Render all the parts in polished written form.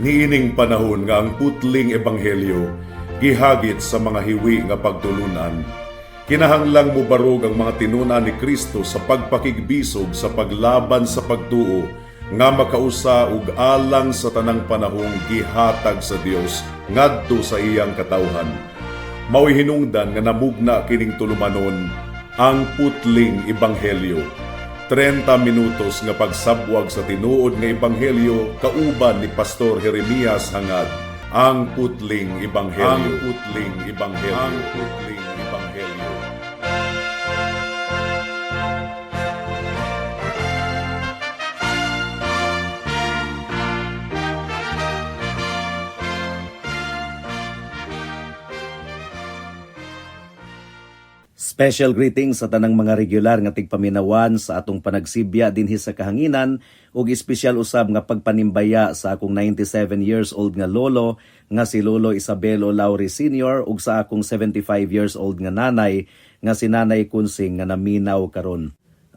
Niining panahon nga ang putling ebanghelyo gihagit sa mga hiwi nga pagtulunan, kinahanglang mubarog ang mga tinun-an ni Kristo sa pagpakigbisog sa paglaban sa pagtuo nga makausa ug alang sa tanang panahong gihatag sa Dios ngadto sa iyang katawhan. Mao'y hinungdan nga namugna kining tulumanon, Ang Putling Ebanghelyo. 30 minutos nga pagsabwag sa tinuod nga ebanghelyo kauban ni Pastor Jeremias Hangad. Ang Putling Ebanghelyo. Ang Putling Ebanghelyo. Ang Putling Ebanghelyo. Special greetings sa tanang mga regular nga tigpaminawan sa atong panagsibya dinhi sa kahanginan ug espesyal usab nga pagpanimbaya sa akong 97 years old nga lolo nga si Lolo Isabelo Lauri Sr. ug sa akong 75 years old nga nanay nga si Nanay Kunsing nga naminaw karon.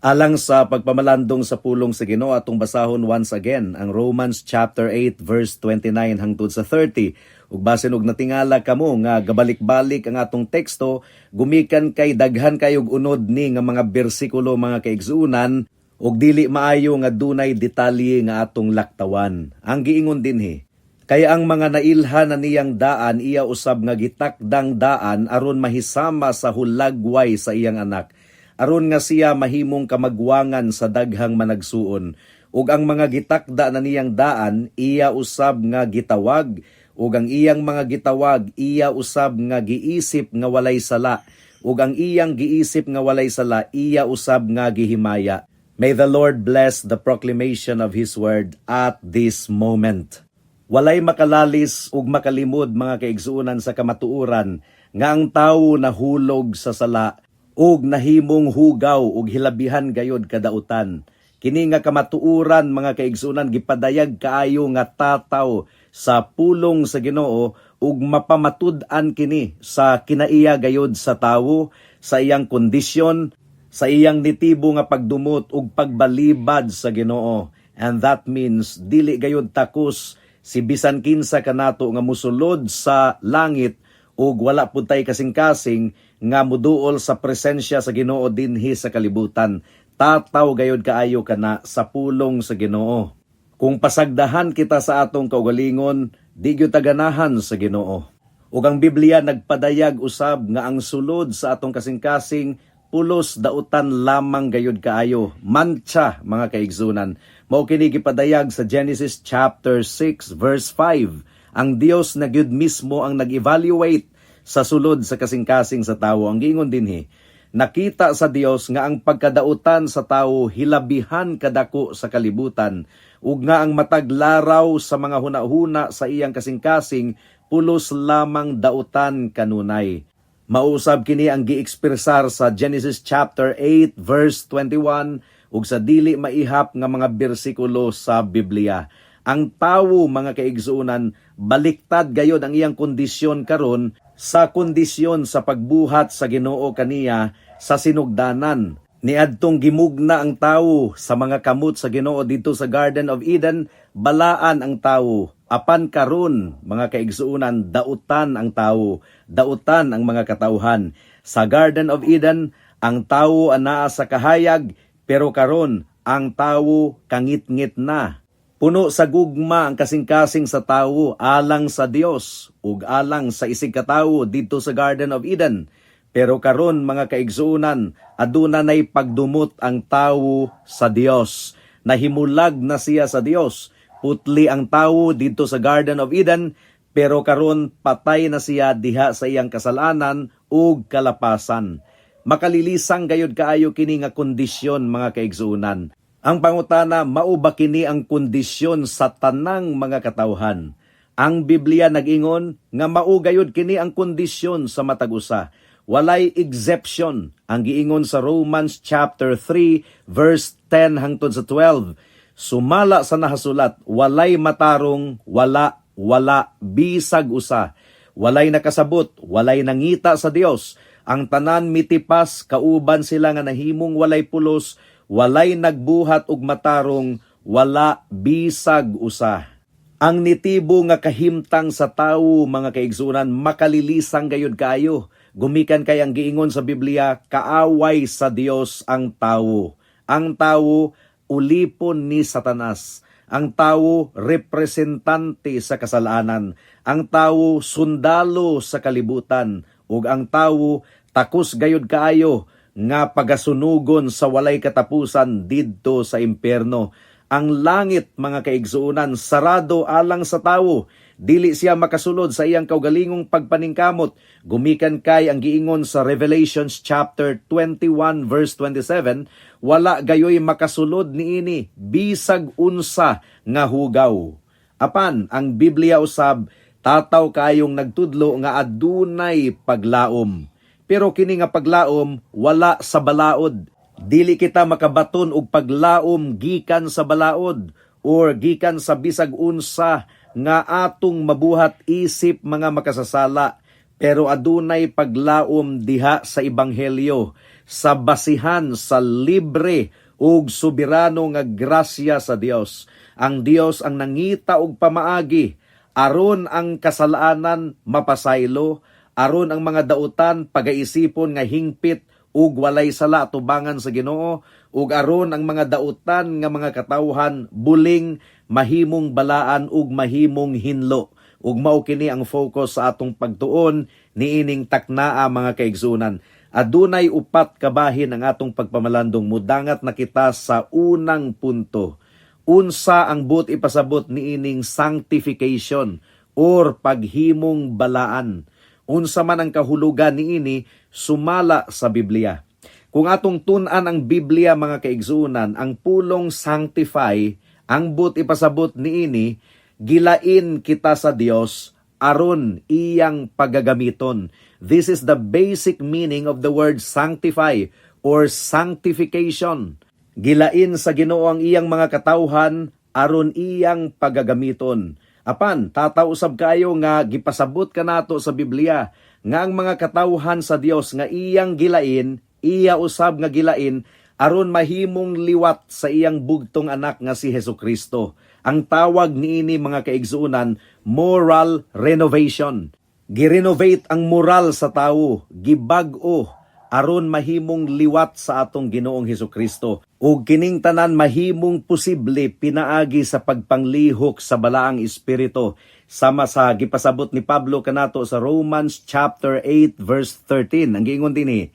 Alang sa pagpamalandong sa pulong sa Ginoo, atong basahon once again ang Romans chapter 8 verse 29 hangtod sa 30. Ug basin og natingala kamo nga gabalik-balik ang atong teksto gumikan kay daghan kayog unod ni nga mga bersikulo, mga kaigsuonan, ug dili maayo nga dunay detalye nga atong laktawan. Ang giingon dinhi, "Kaya ang mga nailhan na niyang daan, iya usab nga gitakdang daan aron mahisama sa hulagway sa iyang anak, aron nga siya mahimong kamagwangan sa daghang managsuon. Ug ang mga gitakda na niyang daan, iya usab nga gitawag, ug ang iyang mga gitawag, iya usab nga giisip nga walay sala, ug ang iyang giisip nga walay sala, iya usab nga gihimaya." May the Lord bless the proclamation of His word at this moment. Walay makalalis ug makalimod, mga kaigsuonan, sa kamatuoran nga ang tawo nahulog sa sala ug nahimong hugaw ug hilabihan gayod kadautan. Kini nga kamatuoran, mga kaigsuonan, gipadayag kaayo nga tataw sa pulong sa Ginoo ug mapamatud-an kini sa kinaiya gayod sa tawo, sa iyang kondisyon, sa iyang nitibo nga pagdumot ug pagbalibad sa Ginoo. And that means dili gayod takos si bisan kinsa kanato nga musulod sa langit ug wala pud tay kasing-kasing nga muduol sa presensya sa Ginoo dinhi sa kalibutan. Tataw gayod kaayo kana sa pulong sa Ginoo. Kung pasagdahan kita sa atong kaugalingon, di gyud ta ganahan sa Ginoo. Ug ang Biblia nagpadayag usab nga ang sulod sa atong kasing-kasing pulos dautan lamang gayud kaayo. Mantsa, mga kaigsunan. Mao kini gipadayag sa Genesis chapter 6 verse 5. Ang Dios na gyud mismo ang nag-evaluate sa sulod sa kasing-kasing sa tawo. Ang giingon dinhi, "Nakita sa Dios nga ang pagkadautan sa tawo hilabihan kadako sa kalibutan ug nga ang matag laraw sa mga hunahuna sa iyang kasing-kasing pulos lamang dautan kanunay." Mausab kini ang giekspresar sa Genesis chapter 8 verse 21 ug sa dili maihap nga mga bersikulo sa Biblia. Ang tawo, mga kaigsuonan, baliktad gayod ang iyang kondisyon karon sa kondisyon sa pagbuhat sa Ginoo kaniya sa sinugdanan. Niadtong gimugna ang tawo sa mga kamot sa Ginoo didto sa Garden of Eden, balaan ang tawo. Apan karon, mga kaigsuonan, dautan ang tawo, dautan ang mga katawhan. Sa Garden of Eden, ang tawo anaa sa kahayag, pero karon ang tawo kangitngit na. Puno sa gugma ang kasing-kasing sa tawo alang sa Dios ug alang sa isig katawo didto sa Garden of Eden. Pero karon, mga kaigsuonan, aduna nay pagdumot ang tawo sa Dios. Nahimulag na siya sa Dios. Putli ang tawo didto sa Garden of Eden, pero karon patay na siya diha sa iyang kasalanan ug kalapasan. Makalilisang gayod kaayo kini nga kondisyon, mga kaigsuonan. Ang pangutana, mao ba kini ang kondisyon sa tanang mga katawhan? Ang Biblia nag-ingon nga mao gayod kini ang kondisyon sa matag usa. Walay exception. Ang giingon sa Romans chapter 3 verse 10 hangtod sa 12. "Sumala sa nahasulat, walay matarong, wala, wala, bisag usa. Walay nakasabot, walay nangita sa Dios. Ang tanan mitipas, kauban sila nga nahimong walay pulos, walay nagbuhat og matarong, wala bisag usa." Ang nitibo nga kahimtang sa tawo, mga kaigsunan, makalilisang gayud kayo. Gumikan kay ang giingon sa Biblia, kaaway sa Dios ang tawo. Ang tawo ulipon ni Satanas. Ang tawo representante sa kasalanan. Ang tawo sundalo sa kalibutan. Ug ang tawo takos gayud kaayo nga pagasunugon sa walay katapusan didto sa impyerno. Ang langit, mga kaigsuonan, sarado alang sa tawo. Dili siya makasulod sa iyang kaugalingong pagpaningkamot. Gumikan kay ang giingon sa Revelations chapter 21 verse 27, wala gayoy makasulod niini bisag unsa nga hugaw. Apan ang Biblia usab tataw kayong nagtudlo nga adunay paglaom. Pero kini nga paglaom wala sa balaod. Dili kita makabaton og paglaom gikan sa balaod or gikan sa bisag unsa nga atong mabuhat isip mga makasasala. Pero adunay paglaom diha sa ebanghelyo, sa basihan sa libre ug soberano nga grasya sa Dios. Ang Dios ang nangita og pamaagi aron ang kasalanan mapasaylo, aron ang mga dautan pagaisipon nga hingpit ug walay sala tubangan sa Ginoo, ug aron ang mga dautan nga mga katawhan buling mahimong balaan ug mahimong hinlo. Ug mao kini ang focus sa atong pagtuon niining taknaa, mga kaigsunan. Adunay upat ka bahin ang atong pagpamalandong. Mudangat na kita sa unang punto. Unsa ang buot ipasabot niining sanctification or paghimong balaan? Unsa man ang kahulugan niini sumala sa Biblia? Kung atong tun-an ang Biblia, mga kaigsunan, ang pulong sanctify, ang buot ipasabot niini, gilain kita sa Dios aron iyang pagagamiton. This is the basic meaning of the word sanctify or sanctification. Gilain sa Ginoo ang iyang mga katawhan aron iyang pagagamiton. Apan tataw usab kayo nga gipasabot kanato sa Biblia nga ang mga katawhan sa Dios nga iyang gilain, iya usab nga gilain aron mahimong liwat sa iyang bugtong anak nga si Hesus Kristo. Ang tawag niini, mga kaigsuonan, moral renovation. Girenovate ang moral sa tawo, gibag-o aron mahimong liwat sa atong Ginoong Hesus Kristo. Ug kining tanan mahimong posible pinaagi sa pagpanglihok sa Balaang Espiritu, sama sa gipasabot ni Pablo kanato sa Romans chapter 8 verse 13. Ang giingon dinhi,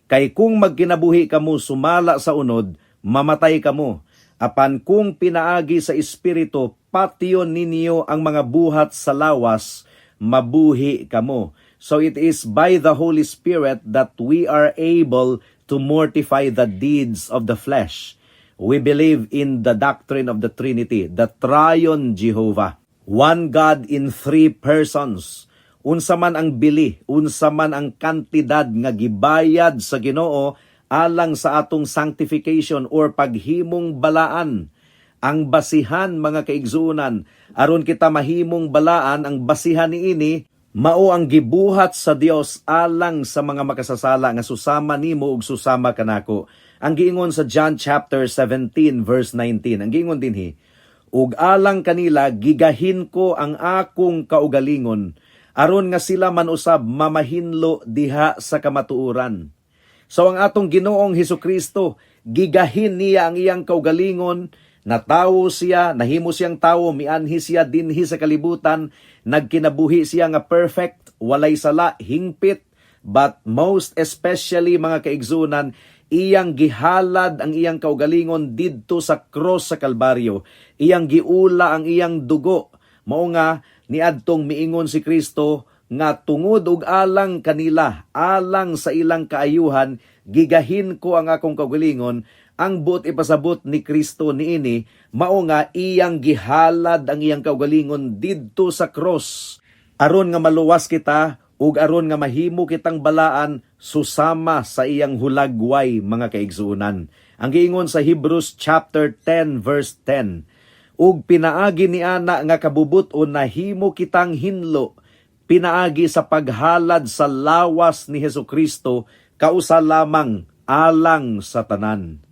"Kay kung magkinabuhi kamo sumala sa unod, mamatay kamo. Apan kung pinaagi sa Espiritu patyon ninyo ang mga buhat sa lawas, mabuhi kamo." So it is by the Holy Spirit that we are able to mortify the deeds of the flesh. We believe in the doctrine of the Trinity, the Triune Jehovah. One God in three persons. Unsa man ang bili, unsa man ang kantidad nga gibayad sa Ginoo alang sa atong sanctification or paghimong balaan. Ang basihan, mga kaigsuonan, aron kita mahimong balaan, ang basihan niini mao ang gibuhat sa Dios alang sa mga makasasala nga susama nimo ug susama kanako. Ang giingon sa John chapter 17 verse 19, ang giingon dinhi, "Ug alang kanila gigahin ko ang akong kaugalingon aron nga sila man usab mamahinlo diha sa kamatuoran." So ang atong Ginoong Hesukristo, gigahin niya ang iyang kaugalingon. Natawo siya, nahimo siyang tawo, mianhi siya dinhi sa kalibutan, nagkinabuhi siya nga perfect, walay sala, hingpit, but most especially, mga kaigsunan, iyang gihalad ang iyang kaugalingon didto sa cross sa Kalbaryo. Iyang giula ang iyang dugo. Mao nga niadtong miingon si Kristo nga tungod ug alang kanila, alang sa ilang kaayuhan, gigahin ko ang akong kaugalingon. Ang buot ipasabot ni Kristo niini mao nga iyang gihalad ang iyang kaugalingon didto sa cross aron nga maluwas kita ug aron nga mahimo kitang balaan susama sa iyang hulagway, mga kaigsuonan. Ang giingon sa Hebrews chapter 10 verse 10, "Ug pinaagi ni ana nga kabubut-on nahimo kitang hinlo pinaagi sa paghalad sa lawas ni Hesus Kristo kausa lamang alang sa tanan."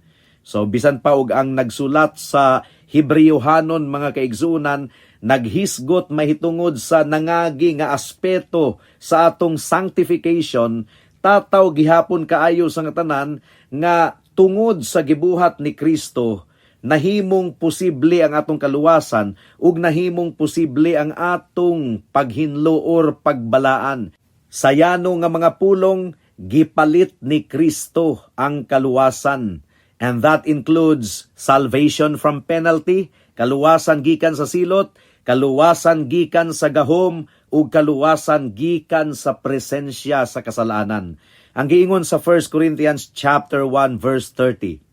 So bisan pa og ang nagsulat sa Hebreohanon, mga kaigsuonan, naghisgot mahitungod sa nangagi nga aspeto sa atong sanctification, tataw gihapon kaayo sa nga tanan nga tungod sa gibuhat ni Kristo, nahimong posible ang atong kaluwasan ug nahimong posible ang atong paghinlo or pagbalaan. Sa yano nga mga pulong, gipalit ni Kristo ang kaluwasan. And that includes salvation from penalty, kaluwasan gikan sa silot, kaluwasan gikan sa gahom, ug kaluwasan gikan sa presensya sa kasalanan. Ang giingon sa 1 Corinthians chapter 1 verse 30.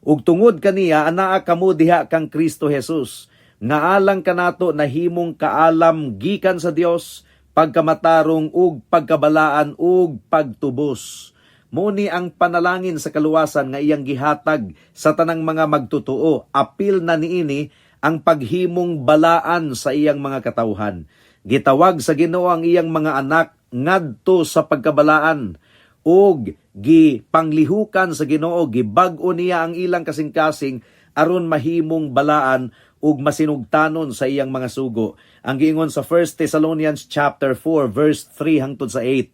Ug tungod kaniya anaa kamo diha kang Kristo Jesus, nga alang kanato nahimong kaalam gikan sa Dios, pagkamatarong ug pagkabalaan ug pagtubos. Mao ni ang panalangin sa kaluwasan nga iyang gihatag sa tanang mga magtotoo. Apil na niini ang paghimong balaan sa iyang mga katawhan. Gitawag sa Ginoo ang iyang mga anak ngadto sa pagkabalaan ug gipanglihukan sa Ginoo, gibag-o niya ang ilang kasing-kasing aron mahimong balaan ug masinugtanon sa iyang mga sugo. Ang giingon sa 1 Thessalonians chapter 4 verse 3 hangtod sa 8.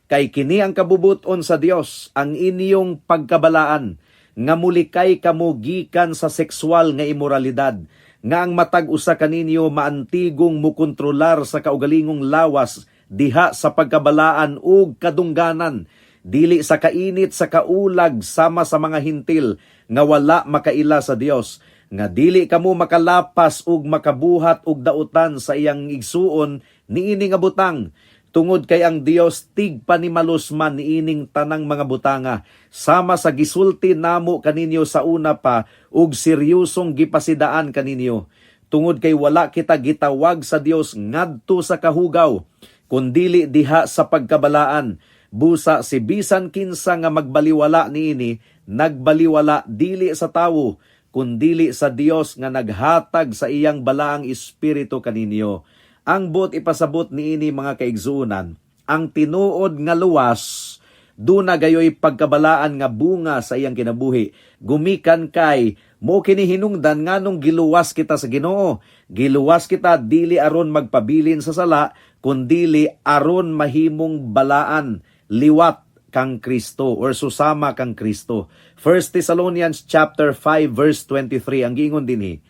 Kay kini ang kabubuton sa Dios, ang inyong pagkabalaan, nga mulikay kamo gikan sa sexual nga imoralidad, nga ang matag usa kaninyo maantigong mukontrolar sa kaugalingong lawas diha sa pagkabalaan ug kadungganan, dili sa kainit sa kaulag sama sa mga Hentil nga wala makaila sa Dios, nga dili kamo makalapas ug makabuhat og dautan sa iyang igsuon niini nga butang, tungod kay ang Dios tigpanimalus man niining tanang mga butanga, sama sa gisulti namo kaninyo sa una pa ug seryosong gipasidaan kaninyo, tungod kay wala kita gitawag sa Dios ngadto sa kahugaw, kundili diha sa pagkabalaan. Busa si bisan kinsa nga magbaliwala niini, nagbaliwala dili sa tawo, kundili sa Dios nga naghatag sa iyang Balaang Espiritu kaninyo. Ang buot ipasabot niini, mga kaigsuonan, ang tinuod nga luwas duna gayoy pagkabalaan nga bunga sa iyang kinabuhi. Gumikan kay mao kini hinungdan nganong giluwas kita sa Ginoo. Giluwas kita dili aron magpabilin sa sala, kundili aron mahimong balaan liwat kang Kristo or susama kang Kristo. 1 Thessalonians chapter 5 verse 23 ang giingon dinhi.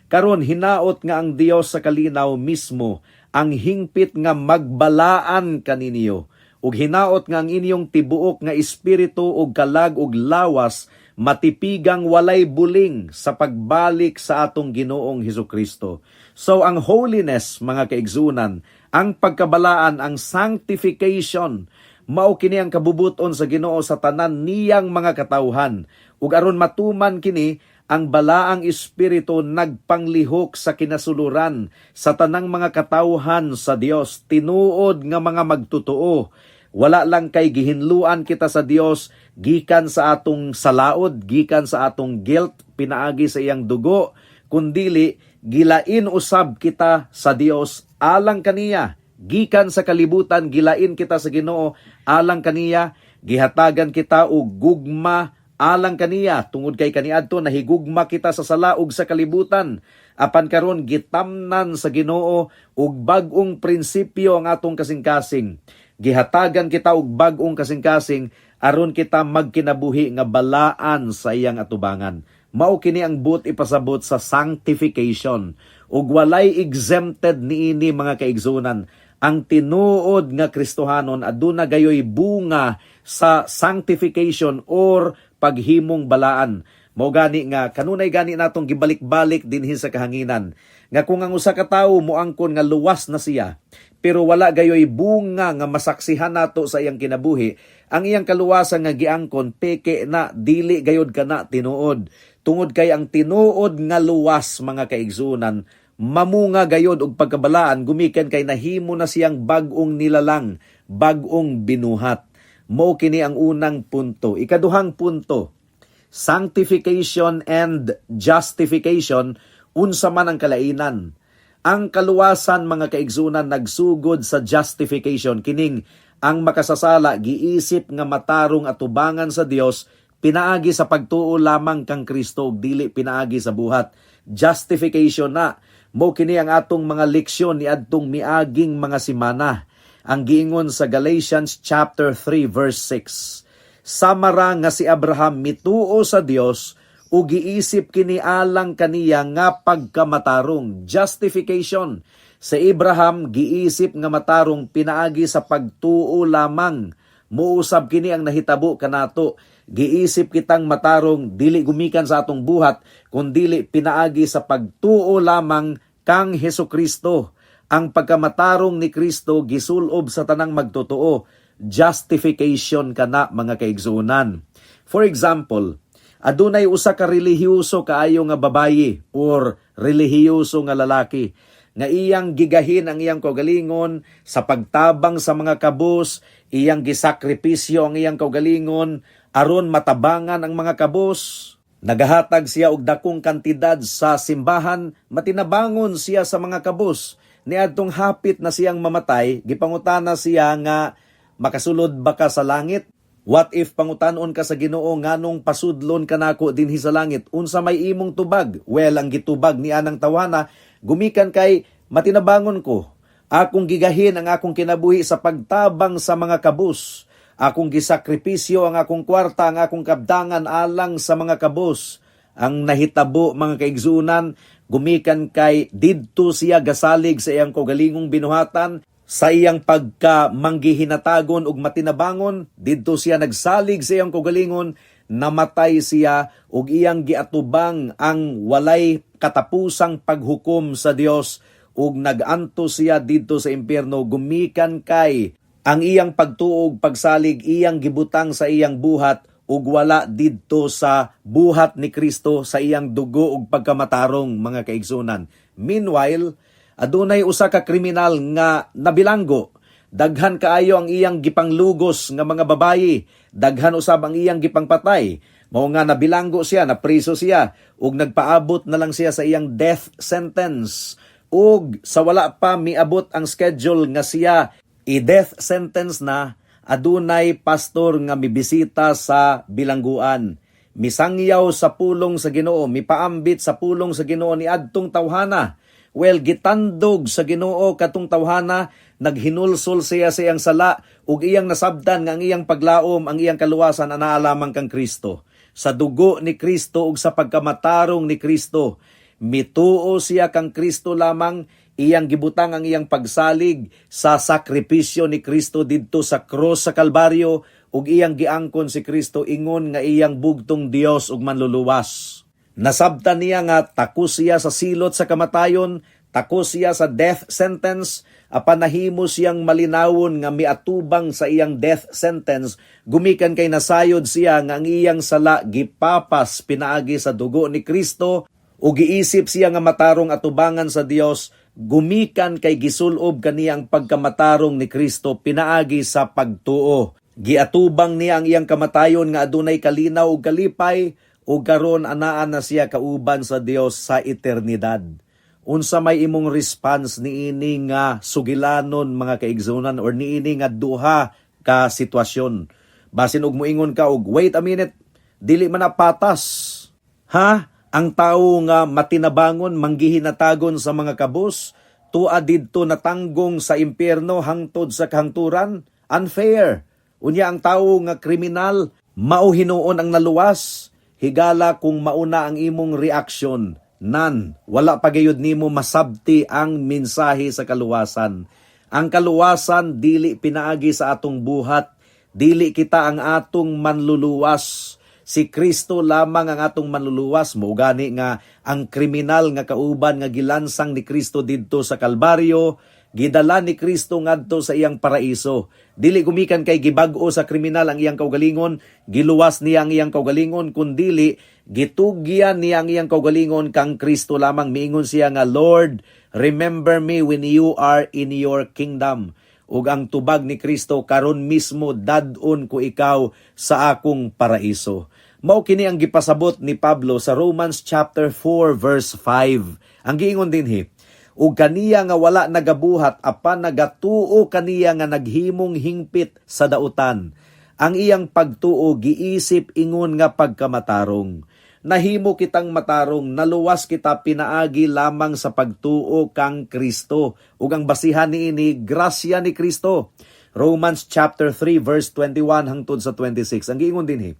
Karon hinaot nga ang Dios sa kalinaw mismo ang hingpit nga magbalaan kaninyo, ug hinaot nga ang inyong tibuok nga espiritu ug kalag ug lawas matipigang walay buling sa pagbalik sa atong Ginoong Hesukristo. So ang holiness, mga kaigsuonan, ang pagkabalaan, ang sanctification, mao kini ang kabubuton sa Ginoo sa tanan niyang mga katawhan. Ug aron matuman kini, ang Balaang Espiritu nagpanglihok sa kinasuluran sa tanang mga katawhan sa Dios, tinuod nga mga magtotoo. Wala lang kay gihinluan kita sa Dios gikan sa atong salaod, gikan sa atong guilt pinaagi sa iyang dugo, kundili gilain usab kita sa Dios alang kaniya. Gikan sa kalibutan, gilain kita sa Ginoo alang kaniya, gihatagan kita og gugma alang kaniya, tungod kay kaniadto nahigugma kita sa sala ug sa kalibutan. Apan karon gitamnan sa Ginoo og bag-ong prinsipyo ang atong kasing-kasing. Gihatagan kita og bag-ong kasing-kasing aron kita magkinabuhi nga balaan sa iyang atubangan. Mao kini ang buot ipasabot sa sanctification, ug walay exempted niini, mga kaigsuonan. Ang tinuod nga Kristohanon aduna gayoy bunga sa sanctification or paghimong balaan. Mao gani nga kanunay gani natong gibalik-balik dinhi sa kahanginan nga kung ang usa ka tawo moangkon nga luwas na siya pero wala gayoy bunga nga masaksihan nato sa iyang kinabuhi, ang iyang kaluwasan nga giangkon peke na, dili gayod kana tinuod. Tungod kay ang tinuod nga luwas, mga kaigsuonan, mamunga gayod og pagkabalaan gumikan kay nahimo na siyang bag-ong nilalang, bag-ong binuhat. Mao kini ang unang punto. Ikaduhang punto, sanctification and justification, unsa man ang kalainan? Ang kaluwasan, mga kaigsuonan, nagsugod sa justification, kining ang makasasala giisip nga matarong atubangan sa Dios pinaagi sa pagtuo lamang kang Kristo ug dili pinaagi sa buhat. Justification na. Mao kini ang atong mga leksyon niadtong miaging mga semana. Ang giingon sa Galatians chapter 3 verse 6. Sama ra nga si Abraham mituo sa Dios ug giisip kini alang kaniya nga pagkamatarong, justification. Sa Abraham giisip nga matarong pinaagi sa pagtuo lamang. Muusab kini ang nahitabo kanato. Giisip kitang matarong dili gumikan sa atong buhat, kundili pinaagi sa pagtuo lamang kang Hesukristo. Ang pagkamatarong ni Kristo gisulob sa tanang magtotoo. Justification kana, mga kaigsuonan. For example, adunay usa ka relihiyoso kaayo nga babayi or relihiyoso nga lalaki nga iyang gigahin ang iyang kaugalingon sa pagtabang sa mga kabus, iyang gisakripisyo ang iyang kaugalingon aron matabangan ang mga kabus. Nagahatag siya og dakong kantidad sa simbahan, matinabangon siya sa mga kabus. Niadtong hapit na siyang mamatay, gipangutana siya nga makasulod ba ka sa langit? What if pangutanon ka sa Ginoo nganong pasudlon ka nako dinhi sa langit? Unsa may imong tubag? Well, ang gitubag ni anang tawana, gumikan kay matinabangon ko. Akong gigahin ang akong kinabuhi sa pagtabang sa mga kabus. Akong gisakripisyo ang akong kwarta, ang akong kabdangan alang sa mga kabus. Ang nahitabo, mga kaigsuonan, gumikan kay didto siya gasalig sa iyang kaugalingong binuhatan, sa iyang pagka manggihinatagon ug matinabangon, didto siya nagsalig sa iyang kaugalingon, namatay siya ug iyang giatubang ang walay katapusang paghukom sa Dios ug nag-antos siya didto sa impyerno gumikan kay ang iyang pagtuo ug pagsalig iyang gibutang sa iyang buhat ug wala didto sa buhat ni Kristo sa iyang dugo ug pagkamatarong, mga kaigsuonan. Meanwhile, adunay usa ka kriminal nga nabilanggo. Daghan kaayo ang iyang gipanglugos nga mga babayi, daghan usab ang iyang gipangpatay. Mao nga nabilanggo siya, napriso siya ug nagpaabot na lang siya sa iyang death sentence. Ug sa wala pa miabot ang schedule nga siya i-death sentence na, adunay pastor nga mibisita sa bilangguan. Misangyaw sa pulong sa Ginoo, mipaambit sa pulong sa Ginoo ni adtong tawhana. Well, gitandog sa Ginoo katong tawhana, naghinulsol siya sa iyang sala ug iyang nasabtan nga ang iyang paglaom, ang iyang kaluwasan anaa lamang kang Kristo. Sa dugo ni Kristo ug sa pagkamatarong ni Kristo. Mituo siya kang Kristo lamang, iyang gibutang ang iyang pagsalig sa sakripisyo ni Kristo didto sa cross sa Kalbaryo ug iyang giangkon si Kristo ingon nga iyang bugtong Dios ug manluluwas. Nasabtan niya nga takos siya sa silot sa kamatayon, takos siya sa death sentence, apan nahimo siyang malinawon nga miatubang sa iyang death sentence, gumikan kay nasayod siya nga ang iyang sala gipapas pinaagi sa dugo ni Kristo ug giisip siya nga matarong atubangan sa Dios gumikan kay gisulob kaniya ang pagkamatarong ni Kristo pinaagi sa pagtuo. Giatubang niya ang iyang kamatayon nga adunay kalinaw ug kalipay ug karon anaa na siya kauban sa Dios sa eternidad. Unsa may imong response niini nga sugilanon, mga kaigsuonan, or niini nga duha ka sitwasyon? Basin og moingon ka og wait a minute, dili man na patas. Ha? Ang tawo nga matinabangon, manggihinatagon sa mga kabus, tua didto natanggong sa impyerno hangtod sa kahangturan, unfair. Unya ang tawo nga kriminal, mao hinuon ang naluwas. Higala kung mauna ang imong reaksyon, nan, wala pa gayud nimo masabti ang mensahe sa kaluwasan. Ang kaluwasan dili pinaagi sa atong buhat, dili kita ang atong manluluwas. Si Kristo lamang ang atong manluluwas. Mao gani nga ang kriminal nga kauban nga gilansang ni Kristo didto sa Kalbaryo, gidala ni Kristo ngadto sa iyang paraiso. Dili gumikan kay gibag-o sa kriminal ang iyang kaugalingon, giluwas niya ang iyang kaugalingon, kundili gitugyan niya ang iyang kaugalingon kang Kristo lamang. Miingon siya nga, "Lord, remember me when you are in your kingdom." Ug ang tubag ni Kristo, "Karon mismo dad-on ko ikaw sa akong paraiso." Mao kini ang gipasabot ni Pablo sa Romans chapter 4 verse 5. Ang giingon dinhi, ug kaniya nga wala nagabuhat apan nagatuo kaniya nga naghimong hingpit sa dautan, ang iyang pagtuo giisip ingon nga pagkamatarong. Nahimo kitang matarong, naluwas kita pinaagi lamang sa pagtuo kang Kristo. Ug ang basihan niini, grasya ni Kristo. Romans chapter 3 verse 21 hangtod sa 26. Ang giingon dinhi,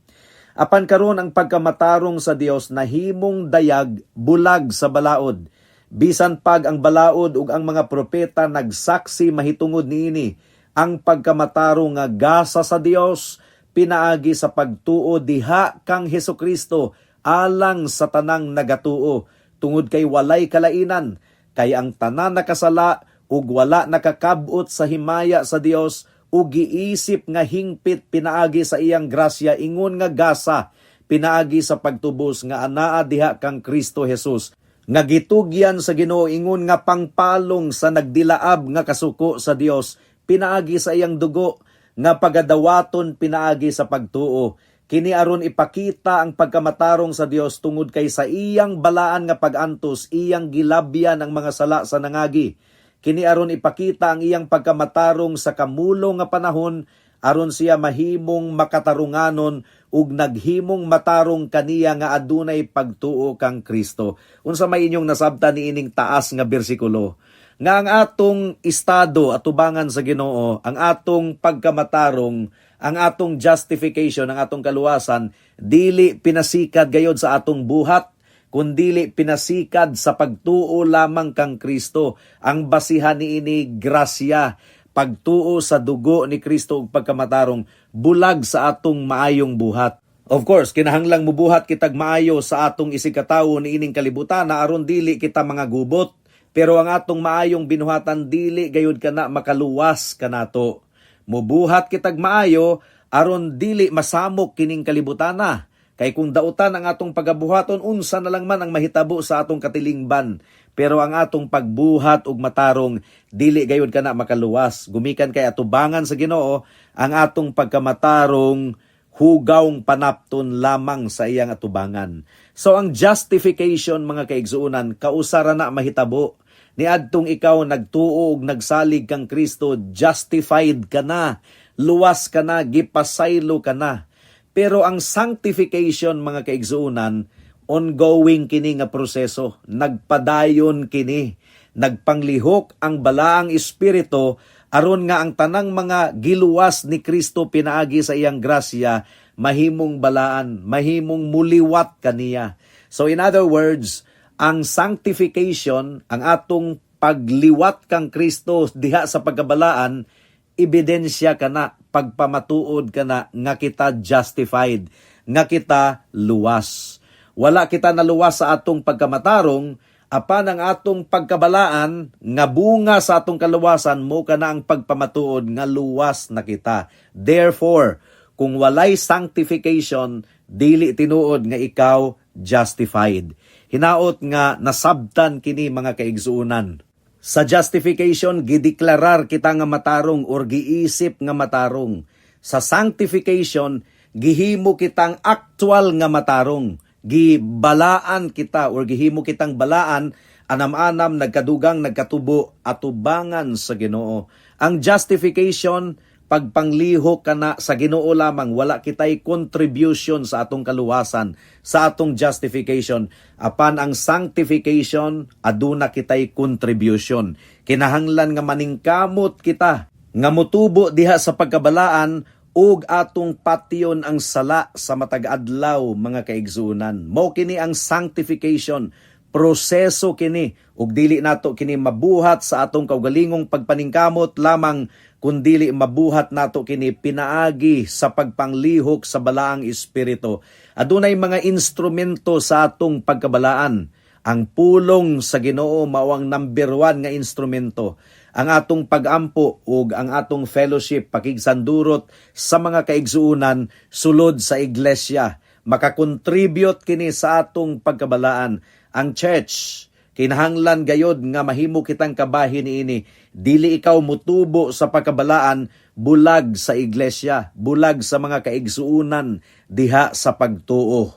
"Apan karon ang pagkamatarong sa Dios nahimong dayag bulag sa balaod. Bisan pag ang balaod ug ang mga propeta nagsaksi mahitungod niini, ang pagkamatarong nga gasa sa Dios pinaagi sa pagtuo diha kang Hesukristo alang sa tanang nagatuo, tungod kay walay kalainan, kay ang tanan nakasala ug wala nakakabot sa himaya sa Dios ug giisip nga hingpit pinaagi sa iyang grasya ingon nga gasa pinaagi sa pagtubos nga anaa diha kang Kristo Jesus, nga gitugyan sa Ginoo ingon nga pangpalong sa nagdilaab nga kasuko sa Dios pinaagi sa iyang dugo nga pagadawaton pinaagi sa pagtuo. Kini aron ipakita ang pagkamatarong sa Dios, tungod kay sa iyang balaan nga pag-antos iyang gilabyan ang mga sala sa nangagi. Kini aron ipakita ang iyang pagkamatarong sa kamulong nga panahon, aron siya mahimong makatarunganon ug naghimong matarong kaniya nga adunay pagtuo kang Kristo." Unsa may inyong nasabtan niining taas nga bersikulo? Nga ang atong estado atubangan sa Ginoo, ang atong pagkamatarong, ang atong justification, ang atong kaluwasan, dili pinasikad gayod sa atong buhat, kundili pinasikad sa pagtuo lamang kang Kristo. Ang basihan niini, grasya, pagtuo sa dugo ni Kristo ug pagkamatarong bulag sa atong maayong buhat. Of course, kinahanglang mubuhat kitag maayo sa atong isigkatawo niining kalibutan na aron dili kita mga gubot. Pero ang atong maayong binuhatan, dili gayud kana makaluwas kanato. Mubuhat kitag maayo aron dili masamok kining kalibutana. Kay kung dautan ang atong pagabuhaton, unsa na lang man ang mahitabo sa atong katilingban. Pero ang atong pagbuhat og matarong, dili gayud kana makaluwas. Gumikan kay atubangan sa Ginoo, ang atong pagkamatarong hugawng panapton lamang sa iyang atubangan. So ang justification, mga kaigsuonan, kausara na mahitabo. Niadtong ikaw nagtuo og nagsalig kang Kristo, justified ka na, luwas ka na, gipasaylo ka na. Pero ang sanctification, mga kaigsuonan, ongoing kini nga proseso, nagpadayon kini. Nagpanglihok ang Balaang Espiritu aron nga ang tanang mga giluwas ni Kristo pinaagi sa iyang grasya mahimong balaan, mahimong muliwat kaniya. So in other words, ang sanctification, ang atong pagliwat kang Kristo diha sa pagkabalaan, ebidensya kana, pagpamatuod kana nga kita justified, nga kita luwas. Wala kita naluwas sa atong pagkamatarong, apan ang atong pagkabalaan nga bunga sa atong kaluwasan mao kana ang pagpamatuod nga luwas na kita. Therefore, kung walay sanctification, dili tinuod nga ikaw justified. Hinaot nga nasabtan kini, mga kaigsuonan. Sa justification, gideklarar kita nga matarong or giisip nga matarong. Sa sanctification, gihimo kitang actual nga matarong. Gibalaan kita or gihimo kitang balaan, anam-anam, nagkadugang, nagkatubo, atubangan sa Ginoo. Ang justification, pagpanglihok kana sa Ginoo lamang, wala kitay contribution sa atong kaluwasan, sa atong justification. Apan ang sanctification, aduna kitay contribution. Kinahanglan nga maningkamot kita nga mutubo diha sa pagkabalaan ug atong patyon ang sala sa matag adlaw, mga kaigsuonan. Mao kini ang sanctification, proseso kini ug dili nato kini mabuhat sa atong kaugalingong pagpaningkamot lamang, kundili mabuhat nato kini pinaagi sa pagpanglihok sa Balaang Espiritu. Adunay mga instrumento sa atong pagkabalaan. Ang pulong sa Ginoo mao ang number one nga instrumento. Ang atong pagampo ug ang atong fellowship, pakigsandurot sa mga kaigsuonan sulod sa iglesia, makakontribute kini sa atong pagkabalaan. Ang church, kinahanglan gayod nga mahimo kitang kabahin niini. Dili ikaw mutubo sa pagkabalaan bulag sa iglesia, bulag sa mga kaigsuonan diha sa pagtuo.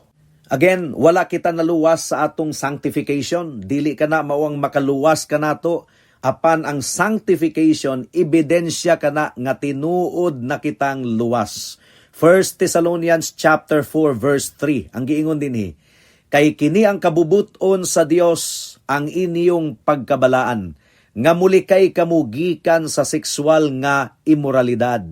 Again, wala kita naluwas sa atong sanctification. Dili kana mao ang makaluwas kanato. Apan ang sanctification, ebidensya kana nga tinuod na kitang luwas. 1 Thessalonians chapter 4 verse 3. Ang giingon dinhi, Kay kini ang kabubuton sa Dios, ang inyong pagkabalaan, nga mulikay kamo gikan sa sexual nga imoralidad.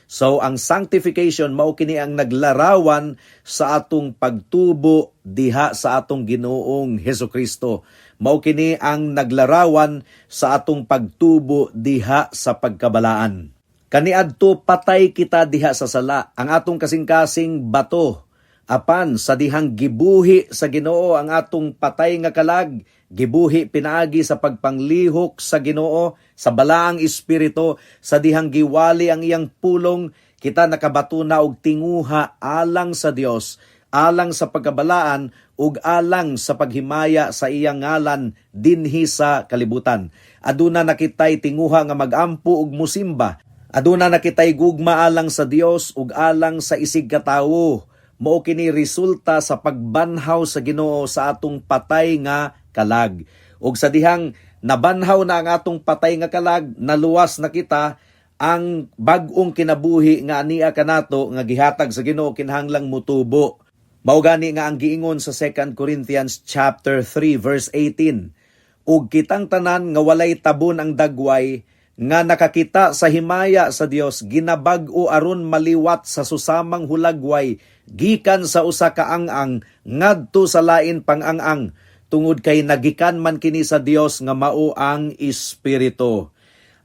So ang sanctification, mao kini ang naglarawan sa atong pagtubo diha sa atong Ginoong Hesukristo. Mao kini ang naglarawan sa atong pagtubo diha sa pagkabalaan. Kaniadto patay kita diha sa sala, ang atong kasing-kasing bato. Apan sa dihang gibuhi sa Ginoo ang atong patay nga kalag, gibuhi pinaagi sa pagpanglihok sa Ginoo sa Balaang Espiritu, sa dihang giwali ang iyang pulong, kita nakabato na og tinguha alang sa Dios, alang sa pagkabalaan ug alang sa paghimaya sa iyang ngalan dinhi sa kalibutan. Aduna na kitay tinguha nga magampo ug musimba. Aduna na kitay gugma alang sa Dios ug alang sa isig katawo. Mao kini resulta sa pagbanhaw sa Ginoo sa atong patay nga kalag. Ug sa dihang nabanhaw na ang atong patay nga kalag, naluwas na kita, ang bag-ong kinabuhi nga ania kanato nga gihatag sa Ginoo kinahanglang mutubo. Mao gani nga ang giingon sa 2 Corinthians chapter 3 verse 18, ug kitang tanan nga walay tabon ang dagway, nga nakakita sa himaya sa Dios, ginabag-o aron maliwat sa susamang hulagway gikan sa usa ka ang-ang ngadto sa lain pang ang-ang, tungod kay nagikan man kini sa Dios nga mao ang Espiritu.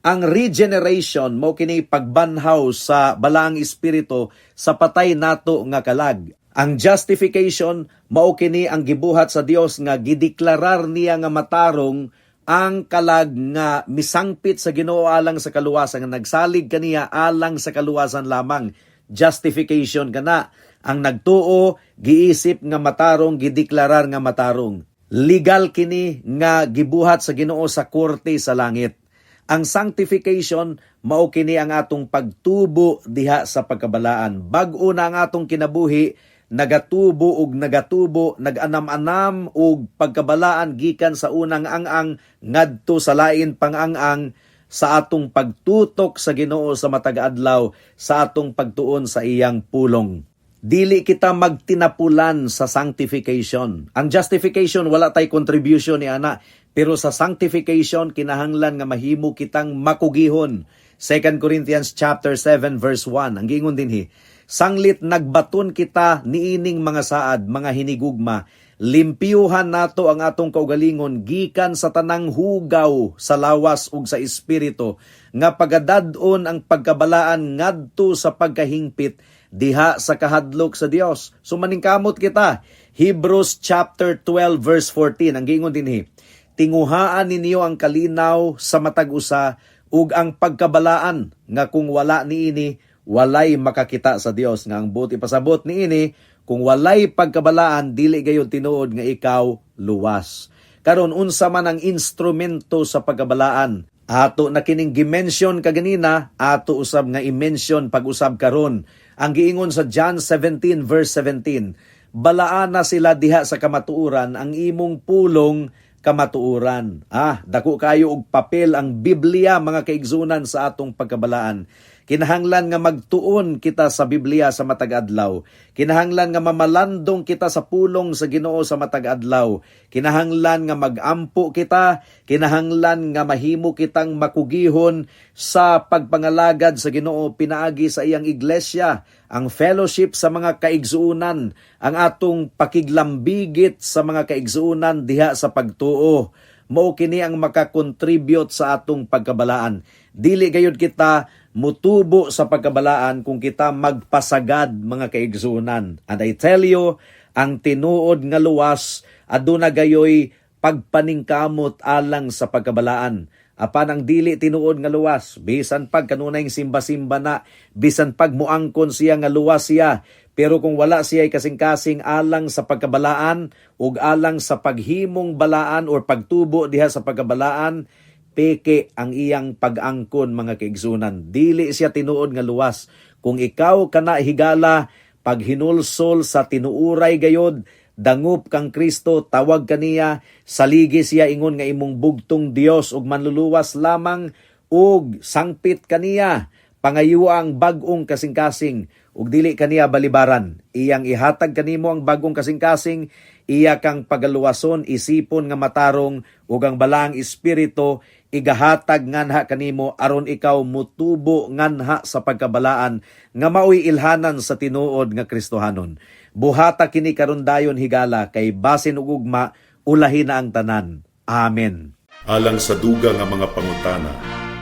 Ang regeneration, mao kini pagbanhaw sa Balaang Espiritu sa patay nato nga kalag. Ang justification, mao kini ang gibuhat sa Dios nga gideklarar niya nga matarong ang kalag nga misangpit sa Ginoo alang sa kaluwasan, nga nagsalig kaniya alang sa kaluwasan lamang. Justification kana. Ang nagtuo giisip nga matarong, gideklarar nga matarong. Legal kini nga gibuhat sa Ginoo sa korte sa langit. Ang sanctification, mao kini ang atong pagtubo diha sa pagkabalaan. Bag-o na ang atong kinabuhi, nagatubo ug nagatubo, nag-anam-anam og pagkabalaan gikan sa unang ang-ang ngadto sa lain pang ang-ang sa atong pagtutok sa Ginoo sa matag adlaw, sa atong pagtuon sa iyang pulong. Dili kita magtinapulan sa sanctification. Ang justification, wala tay contribution ni ana, pero sa sanctification kinahanglan nga mahimo kitang makugihon. 2 Corinthians chapter 7 verse 1 ang giingon dinhi: Sanglit nagbaton kita niining mga saad, mga hinigugma, limpyuhan nato ang atong kaugalingon gikan sa tanang hugaw sa lawas ug sa espiritu, nga pagadad-on ang pagkabalaan ngadto sa pagkahingpit diha sa kahadlok sa Dios. So maningkamot kita. Hebrews chapter 12 verse 14 ang giingon dinhi: Tinguhaan ninyo ang kalinaw sa matag usa ug ang pagkabalaan, nga kung wala niini walay makakita sa Dios. Nga ang buot ipasabot niini, kung walay pagkabalaan, dili gayud tinuod nga ikaw luwas. Karon, unsa man ang instrumento sa pagkabalaan? Ato na kining gimension kaganina, ato usab nga i-mention pag-usab karon. Ang giingon sa John 17 verse 17, Balaana sila diha sa kamatuoran, ang imong pulong kamatuoran. Ah, dako kayo og papel ang Biblia, mga kaigsunan, sa atong pagkabalaan. Kinahanglan nga magtuon kita sa Biblia sa matag adlaw. Kinahanglan nga mamalandong kita sa pulong sa Ginoo sa matag adlaw. Kinahanglan nga magampo kita, kinahanglan nga mahimo kitang makugihon sa pagpangalagad sa Ginoo pinaagi sa iyang iglesia, ang fellowship sa mga kaigsuonan, ang atong pakiglambigit sa mga kaigsuonan diha sa pagtuo. Mao kini ang makakontribute sa atong pagkabalaan. Dili gayud kita mutubo sa pagkabalaan kung kita magpasagad, mga kaigsuonan. And I tell you, ang tinuod nga luwas, aduna gayoy pagpaningkamot alang sa pagkabalaan. Apan ang dili tinuod nga luwas, bisan pag kanunay simba-simba na, bisan pag muangkon siya nga luwas siya, pero kung wala siya kasing-kasing alang sa pagkabalaan ug alang sa paghimong balaan or pagtubo diha sa pagkabalaan, peke ang iyang pag-angkon, mga kaigsunan. Dili siya tinuod nga luwas. Kung ikaw kana higala, paghinulsol sa tinuuray gayod, dangup kang Kristo, tawag kaniya, saligi siya ingon nga imong bugtong Dios ug manluluwas lamang ug sangpit kaniya. Pangayo ang bag-ong kasing-kasing ug dili kaniya balibaran. Iyang ihatag kanimo ang bag-ong kasing-kasing, iya kang pagaluwason, isipon nga matarong ug ang Balaang Espiritu igahatag nganha kanimo aron ikaw mutubo nganha sa pagkabalaan nga maoy ilhanan sa tinuod nga Kristohanon. Buhata kini karon dayon, higala, kay basin ug ugma ulahi na ang tanan. Amen. Alang sa dugang nga mga pangutana,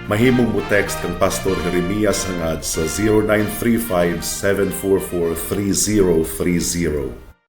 mahimong mo text kang Pastor Jeremias Hangad sa 0935 744 3030.